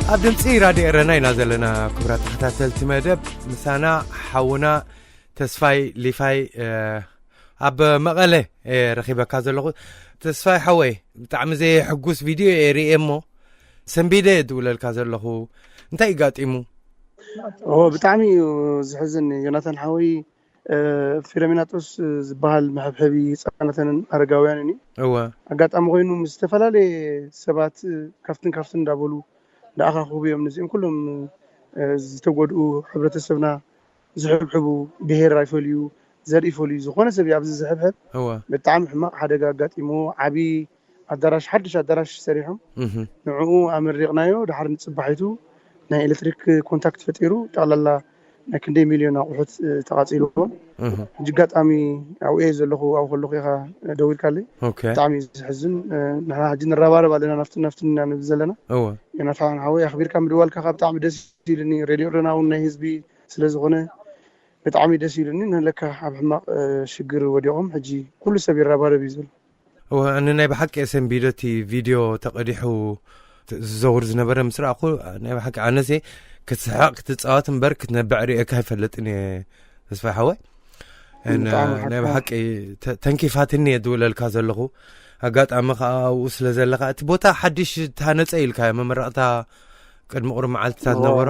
ኣብ ድምፂ ራድዮ ኤረና ኢና ዘለና። ክቡራት ተኸታተልቲ መደብ፣ ምሳና ሓውና ተስፋይ ሊፋይ፣ እ፣ ኣብ መቐለ፣ እ፣ ረኺበካ ዘለኹ። ተስፋይ ሓወይ፣ ብጣዕሚ ዘየሕጉስ ቪድዮ እየ ርእየ እሞ፣ ሰንቢደ እየ ዝድውለልካ ዘለኹ። እንታይ እዩ ጋጢሙ? ኦ፣ ብጣዕሚ እዩ ዝሕዝን ዮናታን ሓወይ። እ፣ ፊለሚናጦስ ዝበሃል መሐብሐቢ ህፃናትን ኣረጋውያንን እዩ። እወ። ኣጋጣሚ ኮይኑ ምስ ዝተፈላለየ ሰባት፣ እ፣ ካፍትን ካፍትን እንዳበሉ እንዳኣኻኽቡ እዮም። ነዚኦም ኩሎም፣ እ፣ ዝተጎድኡ፣ ሕብረተሰብና ዝሕብሕቡ፣ ብሄር ኣይፈልዩ፣ ዘርኢ ይፈልዩ፣ ዝኾነ ሰብ እዩ ኣብዚ ዝሕብሕብ። እወ። ብጣዕሚ ሕማቕ ሓደጋ ኣጋጢሙ፣ ዓቢ ኣዳራሽ፣ ሓድሽ ኣዳራሽ ሰሪሖም። እህ። ንዕኡ ኣመሪቕናዮ። ድሓር ንጽባሒቱ ናይ ኤሌክትሪክ ኮንታክት ፈጢሩ፣ ጠቕላላ ናይ ክንደይ ሚልዮን ኣቑሑት፣ እ፣ ተቓጺልዎም። እህ። ሕጂ ኣጋጣሚ ኣብኡ እየ ዘለኹ፣ ኣብኡ ከለኹ ኢኻ ደዊልካለይ። ኦኬ። ብጣዕሚ እዩ ዘሕዝን። እ፣ ንሕና ሕጂ ንረባረብ ኣለና፣ ናፍትን ናፍትን ኢና ንብል ዘለና። እወ። ዮናታን ሓወይ፣ ኣኽቢርካ ምድዋልካ ከኣ ብጣዕሚ ደስ ኢሉኒ። ሬድዮ ኦሮና እውን ናይ ህዝቢ ስለ ዝኾነ ብጣዕሚ ደስ ኢሉኒ። ንለካ ኣብ ሕማቕ፣ እ፣ ሽግር ወዲቖም፣ ሕጂ ኩሉ ሰብ ይረባረብ እዩ ዘሎ። እወ፣ ኣነ ናይ ብሓቂ እየ ሰንቢዶ እቲ ቪድዮ ተቐዲሑ ት-፣ ዝዘውር ዝነበረ ምስ ረኣኹ፣ ናይ ብሓቂ ኣነሴ ክትስሕቕ ክትጻወት እምበር ክትነብዕ ርእየካ ኣይፈልጥን እየ፣ ተስፋ ሓወይ። ን-፣ ብጣዕሚ ናይ ሓቅኻ። ብሓቂ ተ-፣ ተንኪፋትኒ እየ ዝውለልካ ዘለኹ። ኣጋጣሚ ኸኣ ኣብኡ ስለ ዘለኻ፣ እቲ ቦታ ሓድሽ ተሃነጸ ኢልካ፣ መመረቕታ ቅድሚ ቁሩብ መዓልትታት እወ። ነበሮ።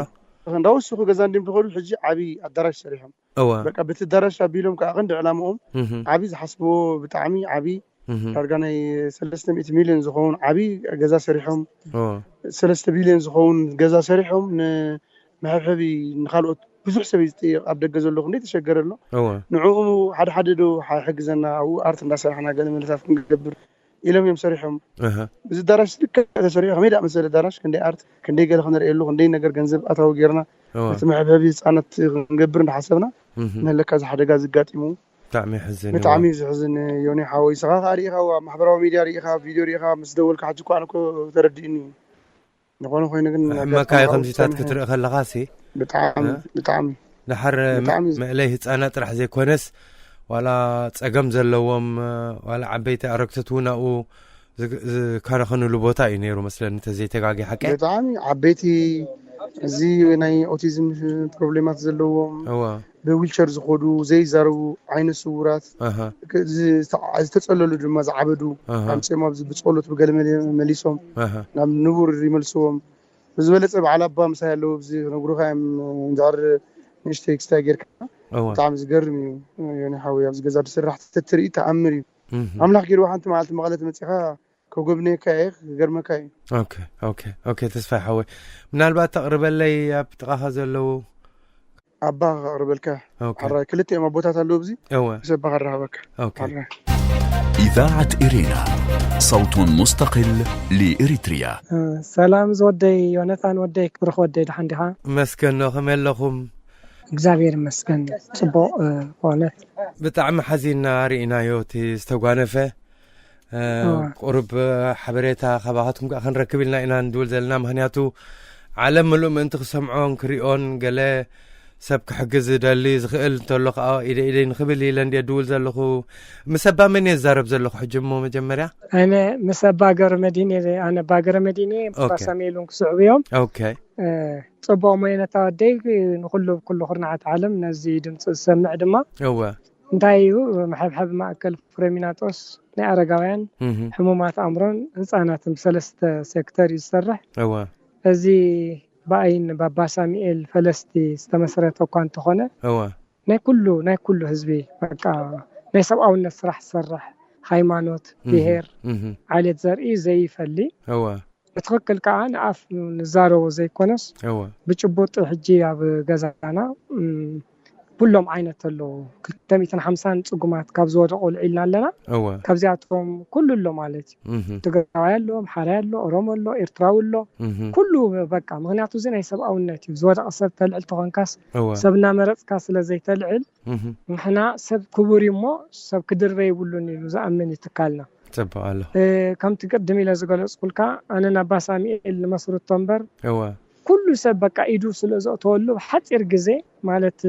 እንዳወሰኹ ገዛ እንዲም ትኸዱ፣ ሕጂ ዓቢ ኣዳራሽ ሰሪሖም። እወ። በቃ፣ በቲ ኣዳራሽ ኣቢሎም ከዓ ቀንዲ ዕላምኦም እህ። ዓቢ ዝሓስብዎ፣ ብጣዕሚ ዓቢ፣ እህ። ዳርጋ ናይ ሰለስተ ሚእቲ ሚልዮን ዝኸውን ዓቢ ገዛ ሰሪሖም። እወ። ሰለስተ ቢልዮን ዝኸውን ገዛ ሰሪሖም፣ ንመሐብሐቢ ንኻልኦት ብዙሕ ሰብ እዩ ዝጥይቕ። ኣብ ደገ ዘሎ ክንደይ ተሸገረ ኣሎ። እወ። ንዕኡ ሓደ ሓደ ዶ ሓ-፣ ሕግዘና፣ ኣብኡ ኣርት እንዳሰራሕና ገለ መለታት ክንገብር ኢሎም እዮም ሰሪሖም። እህ። እዚ ኣዳራሽ ልክዕ ተሰሪሑ፣ ከመይ ደኣ መሰለ ኣዳራሽ፣ ክንደይ ኣርት፣ ክንደይ ገለ ክንርእየሉ፣ ክንደይ ነገር ገንዘብ ኣታዊ ጌርና፣ እወ። እቲ መሐብሐቢ ህፃናት ክንገብር እንዳሓሰብና፣ እህ። ንለካ እዚ ሓደጋ ዘጋጢሙ። ብጣዕሚ የሕዝን፣ ብጣዕሚ እወ። እዩ ዘሕዝን፣ ዮኒ ሓወይ። ንስኻ ከኣ ርኢኻ፣ ኣብ ማሕበራዊ ሚድያ ርኢኻ፣ ቪድዮ ርኢኻ፣ ምስ ደወልካ፣ ሕጂ እኮ ኣነ እኮ ተረዲእኒ እዩ። ዝኾነ ኮይኑ ግን ሕመካ እዩ ኣጋጣሚ ከምዚታት ሰሚዐ። ክትርኢ ከለኻ ሲ? ብጣዕሚ፣ እ? ብጣዕሚ። ድሓር ብጣዕሚ መ-፣ መእለይ ህፃናት ጥራሕ ዘይኮነስ፣ ዋላ ፀገም ዘለዎም፣ ዋላ ዓበይቲ ኣረግቶት እውን ኣብኡ ዝ-፣ ዝከናኸንሉ ቦታ እዩ ነይሩ መስለኒ፣ እንተዘይተጋጊ ሓቀ? ብጣዕሚ ዓበይቲ፣ እዚ ናይ ኦቲዝም ፕሮብሌማት ዘለዎም፣ እዋ። ብዊልቸር ዝኸዱ፣ ዘይዛረቡ፣ ዓይነ ስውራት፣ ኣሃ። ክ-፣ ዝ-፣ ዝተዓ-፣ ዝተጸለሉ ድማ ዝዓበዱ፣ ኣሃ። ኣምጺኦም ኣብዚ ብጸሎት ብገለ መለ-፣ መሊሶም ኣሃ። ናብ ንቡር ይመልስዎም። ብዝበለጸ በዓል ኣባ ምሳይ ኣለዉ፣ ኣብዚ ክነግሩኻ እዮም፣ እንድሕር ንእሽተይ ክስታይ ጌርካ። እዋ። ብጣዕሚ ዝገርም እዩ፣ ዮኒ ሓወይ፣ ኣብዚ ገዛ ዝስራሕ ተትርኢ ተኣምር እዩ። እህ። ኣምላኽ ገይርዎ ሓንቲ መዓልቲ መቐለ ትመጺኻ ከጎብነየካ እየ፣ ክገርመካ እዩ። ኦኬ፣ ኦኬ፣ ኦኬ፣ ተስፋይ ሓወይ። ምናልባት ተቕርበለይ ኣብ ጥቓኻ ዘለዉ? ኣባ ከቕርበልካ። ኦኬ። ሓራይ ክልተ እዮም ኣቦታት ኣለዉ ኣብዚ። እወ። ምስ ኣባ ከራኸበካ። ኦኬ። ሓራይ። إذاعة إرينا، صوت مستقل لإريتريا. ሰላም ዝወደይ ዮነታን ወደይ፣ ክብርኽ ወደይ፣ ደሓን ዲኻ? መስገኖ፣ ከመይ ኣለኹም? እግዚኣብሔር ይመስገን፣ ጽቡቕ፣ እ፣ ብእውነት። ብጣዕሚ ሓዚንና ርኢናዮ እቲ ዝተጓነፈ። እ፣ እወ። ቁሩብ ሓበሬታ ካባኻትኩም ከኣ ክንረክብ ኢልና ኢና ንድውል ዘለና። ምኽንያቱ ዓለም ምሉእ ምእንቲ ክሰምዖን ክሪኦን፣ ገለ ሰብ ክሕግዝ ዝደሊ ዝኽእል እንተሎ ከኣ ኢደ ኢደይ ንኽብል ኢለ እንድየ ድውል ዘለኹ። ምስ ኣባ መን እየ ዝዛረብ ዘለኹ ሕጂ እሞ መጀመርያ? ኣነ ምስ ኣባ ገብረ መድህን እየ። ኣነ ኣባ ገብረ መድህን እየ። ኦኬ። ኣባ ሳሙኤል እውን ክስዕቡ እዮም። ኦኬ። እ፣ ጽቡቕ ሞየነታ ወደይ፣ ንኹሉ ብኩሉ ኩርናዓት ዓለም ነዚ ድምፂ ዝሰምዕ ድማ እወ። እንታይ እዩ፣ መሐብሐቢ ማእከል ፍሬሚናጦስ ናይ ኣረጋውያን፣ እህ። ሕሙማት ኣእምሮን ህፃናትን ብሰለስተ ሴክተር እዩ ዝሰርሕ። እወ። እዚ ብኣይን ባባ ሳሙኤል ፈለስቲ ዝተመስረተ እኳ እንተኾነ፣ እወ። ናይ ኩሉ፣ ናይ ኩሉ ህዝቢ፣ በቃ፣ ናይ ሰብኣውነት ስራሕ ዝሰርሕ፣ ሃይማኖት፣ እህ። ብሄር፣ እህ። ዓሌት ዘርኢ ዘይፈሊ፣ እወ። ብትኽክል ከኣ ንኣፍ ንዛረቦ ዘይኮነስ፣ እወ። ብጭቡጥ ሕጂ ኣብ ገዛና፣ እም፣ ኩሎም ዓይነት ኣለዉ። ክልተ ሚእትን ሓምሳን ጽጉማት ካብ ዝወደቑ ልዒልና ኣለና። እወ። ካብዚኣቶም ኩሉ ኣሎ ማለት እዩ። እህ። ትግራዋይ ኣሎ፣ ኣምሓራይ ኣሎ፣ ኦሮሞ ኣሎ፣ ኤርትራዊ ኣሎ። እህ። ኩሉ በቃ፣ ምኽንያቱ እዚ ናይ ሰብኣውነት እዩ። ዝወደቐ ሰብ ተልዕል ተኾንካስ፣ እወ። ሰብ እናመረጽካ ስለ ዘይተልዕል፣ እህ። ንሕና ሰብ ክቡር እዩ እሞ ሰብ ክድርበ ይብሉን ኢሉ ዝኣምን እዩ ትካልና። ጽቡቕ ኣሎ። እ፣ ከምቲ ቅድም ኢለ ዝገለጽኩልካ፣ ኣነ ናብ ኣባ ሳሙኤል ንመስርቶ እምበር፣ እወ። ኩሉ ሰብ በቃ ኢዱ ስለ ዘእተወሉ፣ ብሓጺር ግዜ ማለት፣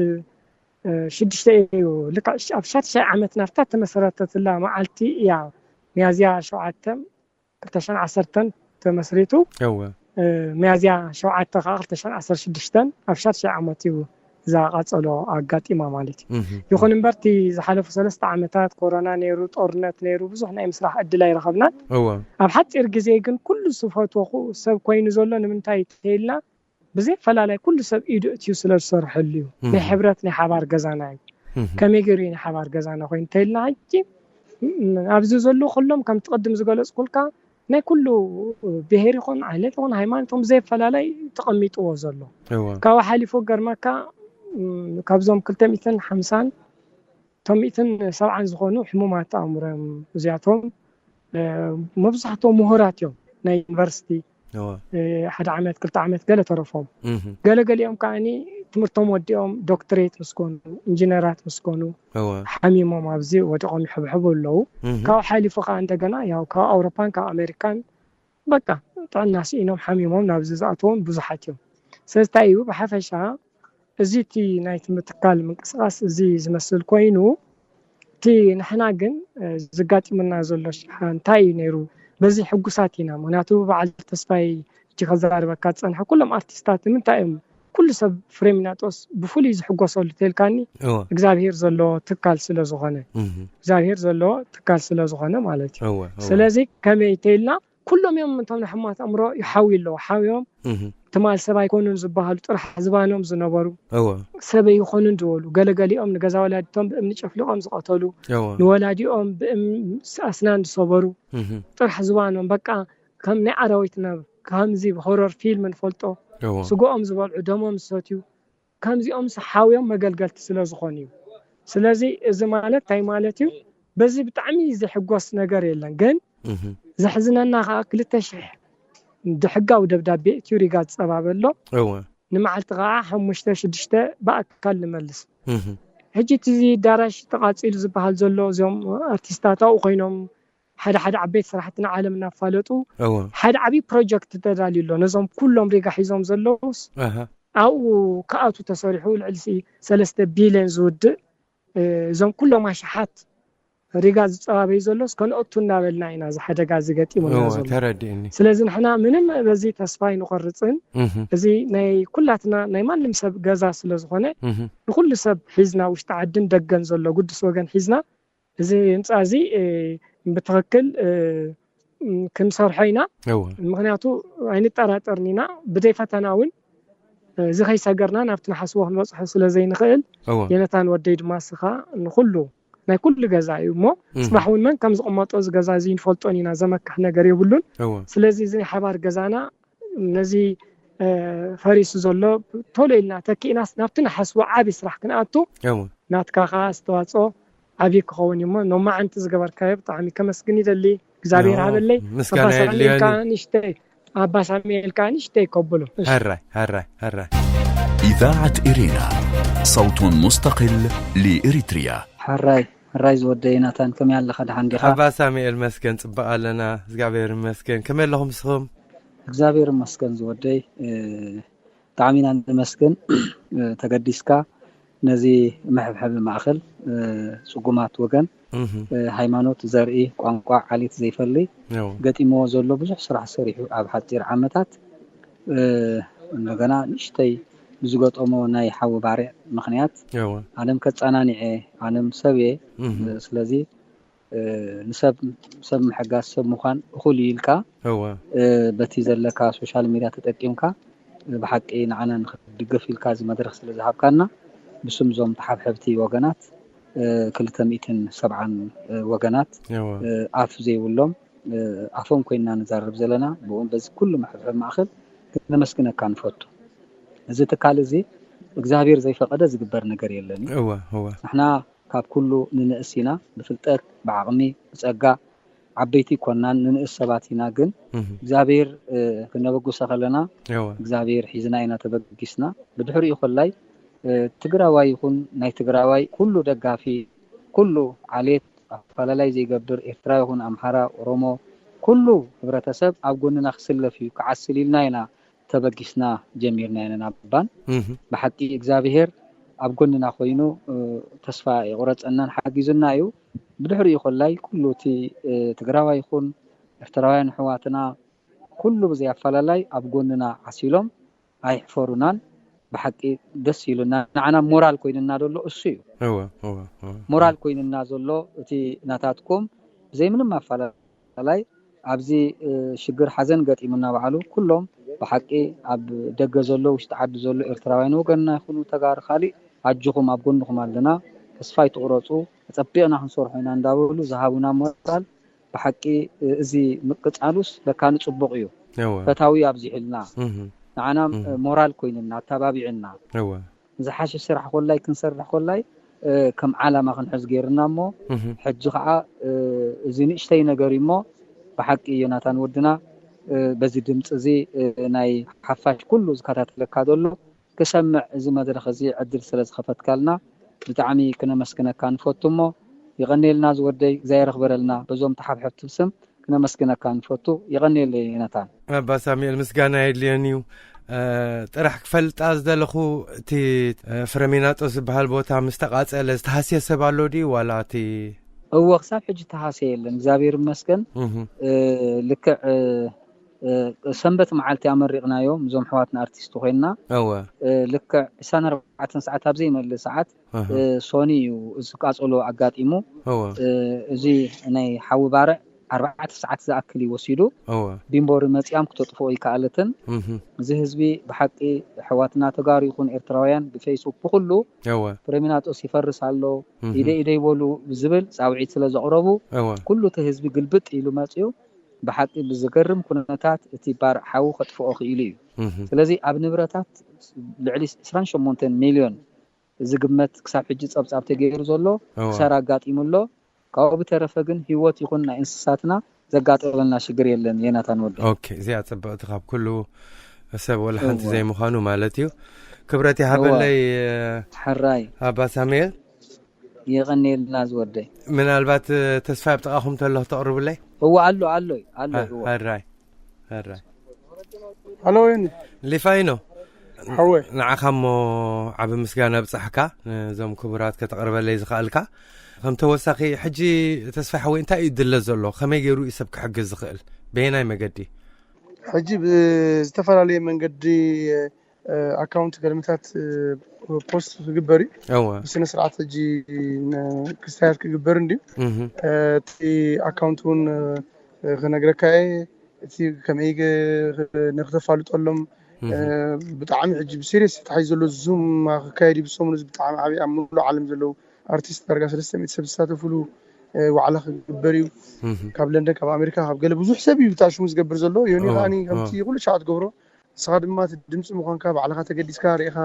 እ፣ ሽዱሽተ እዩ፣ ልክዕ ሽ-፣ ኣብ ሻትሻይ ዓመት ናብታ ተመሰረተትላ መዓልቲ እያ፣ ሚያዝያ ሸውዓተ ክልተ ሽሕን ዓሰርተን ተመስሪቱ። እወ። ሚያዝያ ሸውዓተ ከዓ ክልተ ሽሕን ዓሰርተ ሽዱሽተን ኣብ ሻድሻይ ዓመት እዩ እዛ ቃፀሎ ኣጋጢማ ማለት እዩ። ይኹን እምበር እቲ ዝሓለፉ ሰለስተ ዓመታት ኮሮና ነይሩ፣ ጦርነት ነይሩ፣ ብዙሕ ናይ ምስራሕ ዕድል ኣይረኸብናን። ኣብ ሓፂር ግዜ ግን ኩሉ ዝፈትዎ ሰብ ኮይኑ ዘሎ ንምንታይ ተይልና ብዘይ ፈላላይ ኩሉ ሰብ ኢዱ እትዩ ስለ ዝሰርሐሉ እዩ። ናይ ሕብረት ናይ ሓባር ገዛና እዩ። ከመይ ገይሩ እዩ ናይ ሓባር ገዛና ኮይኑ ተይልና ሕጂ ኣብዚ ዘለዉ ኩሎም ከምቲ ቅድም ዝገለፅኩልካ ናይ ኩሉ ብሄር ይኹን ዓይነት ይኹን ሃይማኖት ይኹን ብዘይ ፈላላይ ተቐሚጥዎ ዘሎ። ካብኡ ሓሊፉ ገርመካ ካብዞም ክልተ ሚእትን ሓምሳን እቶም ሚእትን ሰብዓን ዝኾኑ ሕሙማት ኣእምሮ እዮም። እዚኣቶም መብዛሕትኦም ምሁራት እዮም፣ ናይ ዩኒቨርሲቲ ሓደ ዓመት ክልተ ዓመት ገለ ተረፎም። ገለገሊኦም ከዓ ትምህርቶም ወዲኦም ዶክትሬት ምስ ኮኑ፣ ኢንጂነራት ምስ ኮኑ ሓሚሞም ኣብዚ ወዲቖም ይሕብሕቡ ኣለዉ። ካብኡ ሓሊፉ ከዓ እንደገና ያው ካብ ኣውሮፓን ካብ ኣሜሪካን በቃ ጥዕና ስኢኖም ሓሚሞም ናብዚ ዝኣተውን ብዙሓት እዮም። ስለዚ እንታይ እዩ ብሓፈሻ እዚ እቲ ናይ ትምህርቲ ትካል ምንቅስቃስ እዚ ዝመስል ኮይኑ እቲ ንሕና ግን ዝጋጢሙና ዘሎ ሽሓ እንታይ እዩ ነይሩ? በዚ ሕጉሳት ኢና። ምክንያቱ በዓል ተስፋይ እጂ ከዛርበካ ዝፀንሐ ኩሎም ኣርቲስታት ንምንታይ እዮም ኩሉ ሰብ ፍሬሚናጦስ ብፍሉይ ዝሕጎሰሉ ተልካኒ እግዚኣብሄር ዘለዎ ትካል ስለ ዝኾነ እግዚኣብሄር ዘለዎ ትካል ስለ ዝኾነ ማለት እዩ። ስለዚ ከመይ ተልና ኩሎም እዮም እቶም ናይ ሕማት ኣእምሮ ይሓዊ ኣለዉ ሓውዮም ትማል ሰብ ኣይኮኑን ዝበሃሉ ጥራሕ ዝባኖም ዝነበሩ ሰብ ይኾኑን ዝበሉ ገለገሊኦም ንገዛ ወላዲቶም ብእምኒ ጨፍሊቖም ዝቐተሉ ንወላዲኦም ብእምኒ ኣስናን ዝሰበሩ ጥራሕ ዝባኖም በቃ ከም ናይ ኣራዊት ናብ ከምዚ ብሆረር ፊልም ንፈልጦ ስጎኦም ዝበልዑ ደሞም ዝሰትዩ ከምዚኦም ሓውዮም መገልገልቲ ስለ ዝኾኑ እዩ። ስለዚ እዚ ማለት እንታይ ማለት እዩ? በዚ ብጣዕሚ ዘሕጎስ ነገር የለን። ግን ዘሕዝነና ከዓ ክልተ ሽሕ ብሕጋዊ ደብዳቤ እትዩ ሪጋ ዝፀባበ ኣሎ። ንመዓልቲ ከዓ ሓሙሽተ ሽዱሽተ ብኣካል ንመልስ። ሕጂ እቲ ዳራሽ ተቃፂሉ ዝበሃል ዘሎ እዚኦም ኣርቲስታት ኣብኡ ኮይኖም ሓደ ሓደ ዓበይቲ ስራሕቲ ንዓለም እናፋለጡ ሓደ ዓብዪ ፕሮጀክት ተዳልዩ ኣሎ። ነዞም ኩሎም ሪጋ ሒዞም ዘለውስ ኣብኡ ክኣቱ ተሰሪሑ ልዕሊ ሰለስተ ቢልዮን ዝውድእ እዞም ኩሎም ኣሽሓት ሪጋ ዝፀባበዩ ዘሎስ ከነእቱ እናበልና ኢና እዚ ሓደጋ እዚ ገጢሙና ዘሎ። ስለዚ ንሕና ምንም በዚ ተስፋ ኣይንቆርፅን። እዚ ናይ ኩላትና ናይ ማንም ሰብ ገዛ ስለ ዝኾነ ንኩሉ ሰብ ሒዝና ውሽጢ ዓድን ደገን ዘሎ ጉዱስ ወገን ሒዝና እዚ ህንፃ እዚ ብትኽክል ክንሰርሖ ኢና። ምክንያቱ ኣይንጠራጠርን ኢና ብደይ ፈተና እውን እዚ ከይሰገርና ናብቲ ንሓስቦ ክንበፅሖ ስለ ዘይንኽእል የነታን ወደይ ድማ ስኻ ንኩሉ ናይ ኩሉ ገዛ እዩ እሞ ፅባሕ እውን መን ከም ዝቕመጦ እዚ ገዛ እዚ ንፈልጦን ኢና ዘመካሕ ነገር የብሉን። ስለዚ እዚ ናይ ሓባር ገዛና ነዚ ፈሪሱ ዘሎ ቶሎ ኢልና ተኪእናስ ናብቲ ንሓስቦ ዓብዪ ስራሕ ክንኣቱ ናትካ ከዓ ኣስተዋፅኦ ዓብዪ ክኸውን እዩ እሞ ኖማዓንቲ ዝገበርካዮ ብጣዕሚ ከመስግን ይደሊ እግዚኣብሔር ሃበለይ ኣባ ሳሙኤል ከዓ ንሽተይ ኣባ ሳሙኤል ከዓ ንሽተይ ከብሎ هراي هراي هراي إذاعة إرينا صوت مستقل لإريتريا ሕራይ ሕራይ ዝወደይ ናታን ከመይ ኣለኻ ደሓን ዲኻ ኣባ ሳሙኤል መስገን ፅባቕ ኣለና እግዚኣብሔር ይመስገን ከመይ ኣለኹም ንስኹም እግዚኣብሔር ይመስገን ዝወደይ ብጣዕሚ ኢና ንመስግን ተገዲስካ ነዚ መሕብሐቢ ማእኸል ፅጉማት ወገን ሃይማኖት ዘርኢ ቋንቋ ዓሌት ዘይፈሊ ገጢምዎ ዘሎ ብዙሕ ስራሕ ሰሪሑ ኣብ ሓፂር ዓመታት እንደገና ንእሽተይ ብዝገጠሞ ናይ ሓዊ ባርዕ ምኽንያት ኣለም ከፀናኒዐ ኣለም ሰብ እየ ስለዚ ንሰብ ሰብ ምሕጋዝ ሰብ ምዃን እኹል እዩ ኢልካ በቲ ዘለካ ሶሻል ሚድያ ተጠቂምካ ብሓቂ ንዓና ንክትድገፍ ኢልካ እዚ መድረክ ስለ ዝሃብካና ብስም ዞም ተሓብሐብቲ ወገናት ክልተ ሚእትን ሰብዓን ወገናት ኣፍ ዘይብሎም ኣፎም ኮይንና ንዛረብ ዘለና ብኡ በዚ ኩሉ መሕብሐብ ማእኸል ክነመስግነካ ንፈቱ እዚ ትካል እዚ እግዚኣብሔር ዘይፈቀደ ዝግበር ነገር የለን እዩ ንሕና ካብ ኩሉ ንንእስ ኢና ብፍልጠት ብዓቕሚ ብፀጋ ዓበይቲ ይኮናን ንንእስ ሰባት ኢና ግን እግዚኣብሔር ክነበጉሰ ከለና እግዚኣብሔር ሒዝና ኢና ተበጊስና ብድሕሪኡ ኮላይ ትግራዋይ ይኹን ናይ ትግራዋይ ኩሉ ደጋፊ ኩሉ ዓሌት ኣፈላላይ ዘይገብር ኤርትራ ይኹን ኣምሓራ ኦሮሞ ኩሉ ህብረተሰብ ኣብ ጎንና ክስለፍ እዩ ክዓስል ኢልና ኢና ተበጊስና ጀሚርና ኢና ናባን ብሓቂ እግዚኣብሄር ኣብ ጎንና ኮይኑ ተስፋ የቁረፀናን ሓጊዙና እዩ ብድሕሪኡ ኮላይ ኩሉ እቲ ትግራዋይ ይኹን ኤርትራውያን ኣሕዋትና ኩሉ ብዘይ ኣፈላላይ ኣብ ጎንና ዓሲሎም ኣይሕፈሩናን። ብሓቂ ደስ ኢሉና፣ ንዓና ሞራል ኮይንና ዘሎ እሱ እዩ። እወ እወ እወ ሞራል ኮይንና ዘሎ እቲ ናታትኩም ብዘይ ምንም ኣፈላላይ ኣብዚ ሽግር ሓዘን ገጢሙና በዓሉ ኩሎም ብሓቂ ኣብ ደገ ዘሎ ውሽጢ ዓዲ ዘሎ ኤርትራውያን ወገንና ይኹኑ ተጋሩ ካሊእ ኣጆኹም ኣብ ጎንኹም ኣለና፣ ተስፋ ኣይትቑረፁ፣ ተፀቢቕና ክንሰርሖ ኢና እንዳበሉ ዝሃቡና ሞራል ብሓቂ እዚ ምቅፃሉስ ለካ ንፅቡቕ እዩ። እወ ፈታዊ ኣብዚሕልና እህ ንዓና እህ ሞራል ኮይንና ኣተባቢዕና እወ ዝሓሸ ስራሕ ኮላይ ክንሰርሕ ኮላይ ከም ዓላማ ክንሕዝ ገይርና እሞ እህ ሕጂ ከዓ እዚ ንእሽተይ ነገር እዩ እሞ ብሓቂ ዮናታን ወድና በዚ ድምፂ እዚ ናይ ሓፋሽ ኩሉ ዝከታተለካ ዘሎ ክሰምዕ እዚ መድረኽ እዚ ዕድል ስለ ዝኸፈትካልና ብጣዕሚ ክነመስግነካ ንፈቱ እሞ ይቐንየልና ዝወደይ እግዚኣብሔር ክበረልና በዞም ተሓብሐብቲ ስም ክነመስግነካ ንፈቱ። ይቐንየለይ ዮናታን። ኣባ ሳሙኤል ምስጋና የድልየን እዩ። ጥራሕ ክፈልጣ ዝደለኹ እቲ ፍረሚናጦስ ዝበሃል ቦታ ምስ ተቃጸለ ዝተሃስየ ሰብ ኣሎ ድዩ ዋላ እቲ እወ ክሳብ ሕጂ ተሃስየ የለን እግዚኣብሔር ይመስገን። እህ ልክዕ ሰንበት መዓልቲ ኣመሪቕናዮም እዞም ኣሕዋትና ኣርቲስት ኮይንና እወ ልክዕ ዕስራን ኣርባዕተን ሰዓት ኣብ ዘይመልእ ሰዓት እህ ሶኒ እዩ እዚ ቃጸሎ ኣጋጢሙ። እወ እዚ ናይ ሓዊ ባርዕ ኣርባዕተ ሰዓት ዝኣክል እዩ ወሲዱ። እወ ቢምቦሪ መጺኣም ክተጥፍኦ ይከኣለትን። እህ እዚ ህዝቢ ብሓቂ ኣሕዋትና ተጋሩ ይኹን ኤርትራውያን ብፌስቡክ ብኩሉ እወ ፍሬሚናጦስ ይፈርስ ኣሎ እህ ኢደይ ኢደይ በሉ ዝብል ጻውዒት ስለ ዘቕረቡ እወ ኩሉ እቲ ህዝቢ ግልብጥ ኢሉ መጺኡ ብሓቂ ብዝገርም ኩነታት እቲ ባርዕ ሓዊ ከጥፍኦ ክኢሉ እዩ። እህ ስለዚ ኣብ ንብረታት ልዕሊ ዕስራን ሸሞንተን ሚልዮን ዝግመት ክሳብ ሕጂ ጸብጻብ ተገይሩ ዘሎ እወ ክሳራ ኣጋጢሙ ኣሎ። ካብኡ ብተረፈ ግን ህይወት ይኹን ናይ እንስሳትና ዘጋጠመልና ሽግር የለን። ዮናታን ወዲ ኦኬ እዚኣ ጽብቕቲ ካብ ኩሉ ሰብ ወላ ሓንቲ እወ ዘይምዃኑ ማለት እዩ። ክብረት ይሃበለይ ሕራይ ኣባ ሳሙኤል። የቐንየልና ዝወደይ። ምናልባት ተስፋ ኣብ ጥቓኹም ተሎ ክተቕርብለይ እወ ኣሎ ኣሎ ኣሎ እወ ሕራይ ሕራይ ሃሎ ወይኒ ሊፋይኖ ሓወይ ንዓኻ እሞ ዓቢ ምስጋና ኣብጻሕካ ነዞም ክቡራት ከተቕርበለይ ዝኸኣልካ። ከም ተወሳኺ ሕጂ ተስፋ ሓወይ እንታይ እዩ ድለ ዘሎ ከመይ ገይሩ እዩ ሰብ ክሕግዝ ዝኽእል በየናይ መገዲ? ሕጂ ብዝተፈላለየ መንገዲ ኣካውንት ገልምታት ፖስት ክግበር እዩ እወ ብስነ ስርዓት ሕጂ ክስታያት ክግበር እንድዩ እህ እቲ ኣካውንት እውን ክነግረካ እየ እቲ ከመይ ንክተፋልጠሎም እህ ብጣዕሚ ሕጂ ብሴሪየስ ተታሒዝ ዘሎ ዙም ክካየድ እዩ ብሰሙኑ እዚ ብጣዕሚ ዓብይ ኣብ ሙሉእ ዓለም ዘለዉ ኣርቲስት ዳርጋ ሰለስተ ሚእቲ ሰብ ዝሳተፍሉ ዋዕላ ክግበር እዩ እህ ካብ ለንደን ካብ ኣሜሪካ ካብ ገለ ብዙሕ ሰብ እዩ ብታ ሽሙ ዝገብር ዘሎ ዮኒ እወ፣ ከዓኒ ከምቲ ኩሉ ሻዕ ትገብሮ ንስኻ ድማ እቲ ድምፂ ምዃንካ ባዕልኻ ተገዲስካ ርኢኻ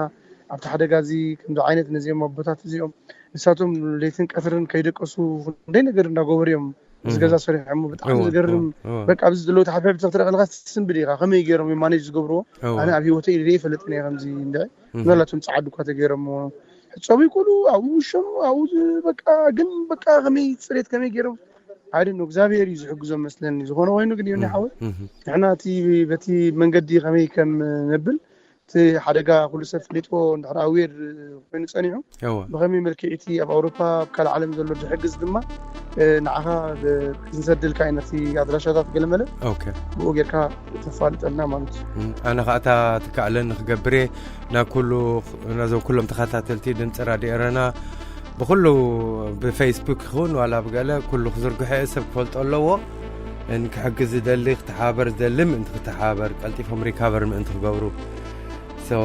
ኣብቲ ሓደጋ እዚ ከምዚ ዓይነት ነዚኦም ኣቦታት እዚኦም ንሳቶም ለይትን ቀትርን ከይደቀሱ ክንደይ ነገር እንዳገበሩ እዮም እዚ እህ ገዛ ሰሪሖሞ ብጣዕሚ እወ፣ ዝገርም እወ፣ እወ። በቃ ኣብዚ ዘለዉ ተሓብሕብቲ ክትርኢ ከለካ ትስንብድ ኢኻ ከመይ ገይሮም እዮም ማኔጅ ዝገብርዎ እወ ኣነ ኣብ ህይወተይ ኢለ ይፈልጥን እየ ከምዚ እንድዒ እህ ምናልባቶም ጸዓዱ እኳ ተገይሮሞ ሕጸቡ ይኩሉ ኣብኡ ውሸኑ ኣብኡ ዝ- በቃ ግን በቃ ከመይ ጽሬት ከመይ ገይሮም ኣይደ እግዚኣብሔር እዩ ዝሕግዞም መስለኒ ዝኾነ ኮይኑ ግን ዮኒ ሓወይ እህ ንሕና እቲ በቲ መንገዲ ከመይ ከም ነብል እቲ ሓደጋ ኩሉ ሰብ ፈሊጥዎ እንድሕር ኣዌር ኮይኑ ጸኒሑ እወ ብኸመይ መልክዕ እቲ ኣብ ኣውሮፓ ኣብ ካልእ ዓለም ዘሎ ዝሕግዝ ድማ እ፣ ንዓኻ ብ- ክንሰደልካ ኢና እቲ ኣድራሻታት ገለመለ ኦኬ ብኡ ጌርካ ተፋልጠልና ማለት እዩ እም፣ ኣነ ከዓ እታ ትከኣለኒ ክገብር እየ ናብ ኩሉ ነዞም ኩሎም ተኸታተልቲ ድምፂ ራድዮ ኤረና ብኩሉ ብፌስቡክ ይኹን ዋላ ብገለ ኩሉ ክዝርግሖ እየ ሰብ ክፈልጦ ኣለዎ ን ክሕግዝ ዝደሊ ክተሓባበር ዝደሊ ምእንቲ ክተሓባበር ቀልጢፎም ሪካቨር ምእንቲ ክገብሩ So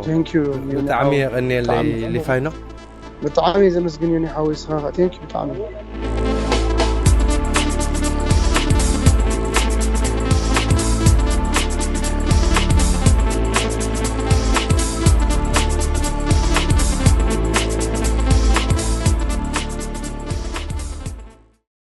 Thank you ብጣዕሚ የቐንየለይ ብጣዕሚ ሊፋይኖ ብጣዕሚ እየ ዘመስግን ዮኒ ሓወይ ስኻ ቴንክ ብጣዕሚ